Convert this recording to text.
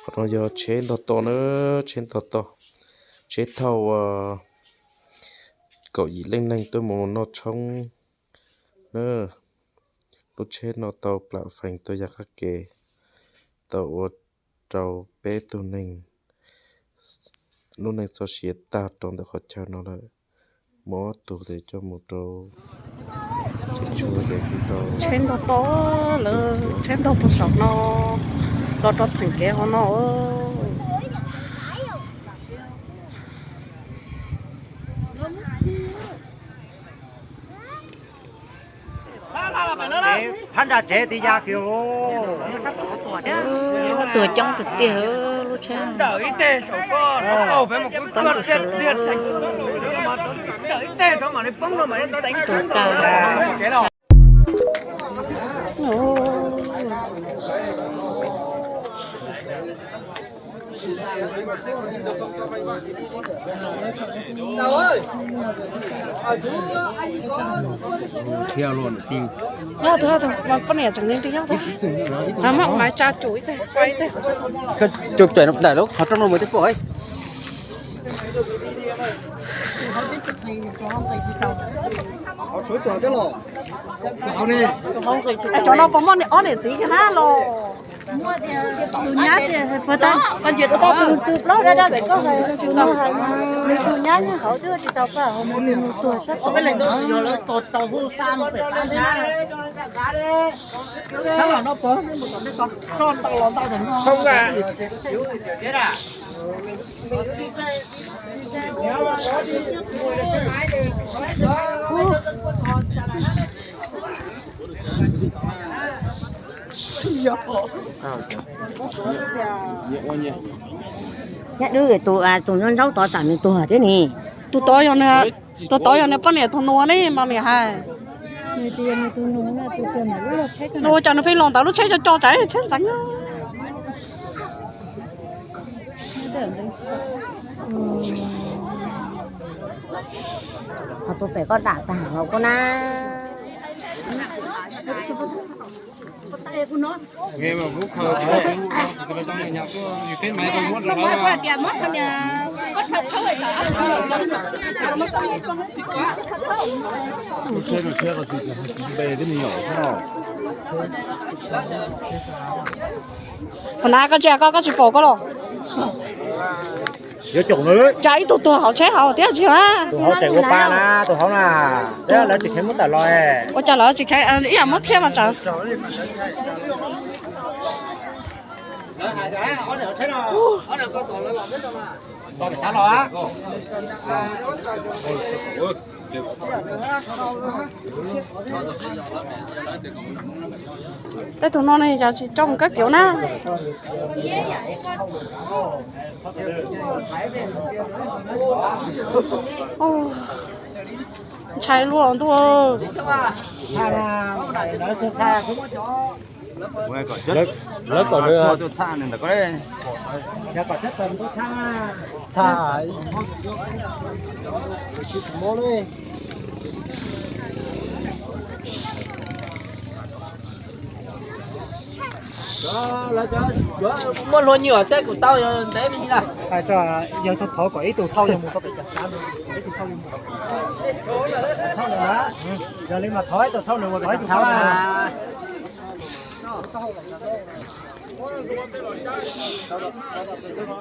Qhov no yog tsheb ntog to na, tsheb ntog to, tsheb thauj kaum yim leej neeg tuaj mus noj tshoob na. Lub tsheb no tau plam feem tau yav qab ke, tau ua rau peb tug neeg lub neej txoj sia tag rau ntawm qhov chaw no lawm. Muaj ob tug ces coj mus rau tsev tshuaj ces kuj tau. Tsheb ntog to, lawv tsheb ntog puag saum no los rau theem kev hauv no. Phab ntsa tsev ti ya kiag. Tuag coob tiag tiag lub tsheb. Tuag tag. Nyob tus, tus poj niam tseem nyob tus nyob tus. Mas maj mam tsa cum ib teg, tsa ib teg. Cum cawm ntawm lub qhov rooj no mus twb pom. Cov no puas muaj ob niam txiv kiag na los? Tus nyab tias puas tau, tus plaub dab dab pem koj hais, nws hais nws tus nyab nyob hauv twb tsis tau pam, nws tus nus tuag sab tod. Nyab Dwb, tus nyob ntsaub tod tsam nws tuag thiab ne. Tus tod yog nws, tus tod yog nws poj niam tus nus ne, mas nws hais. Nws ua cas nws pheej los ntawm lub tsheb co co tsam tsheb ntxeev. Ho tus pem koj dam tag los koj na. Qhov na koj tsis, koj, koj tsis pom koj los? Yuav caum na. Cas ib tug tuag hauv tsheb hauv thiab tsis yog? Tus hauv tseem ua pa na, tus hauv na. Lawv tsis kheev muab tawm los. Ua cas lawv tsis kheev, ib yam muab thiab mas tsawv. Tej tus no ne yog tsis coj mus kab kiv na. Ntshai luaj ntuj. Lawv kom nws txha. Muaj hlua nyiam tej kuv tau ntev me ntsis lawm. Hais tso, yog tus thauj kom ib tug thauj yog mus rau pem cov xav, ib tug thauj yog mus. Thauj nws na, yog li mas thov ib tug thauj nws ua kom ib tug thauj na.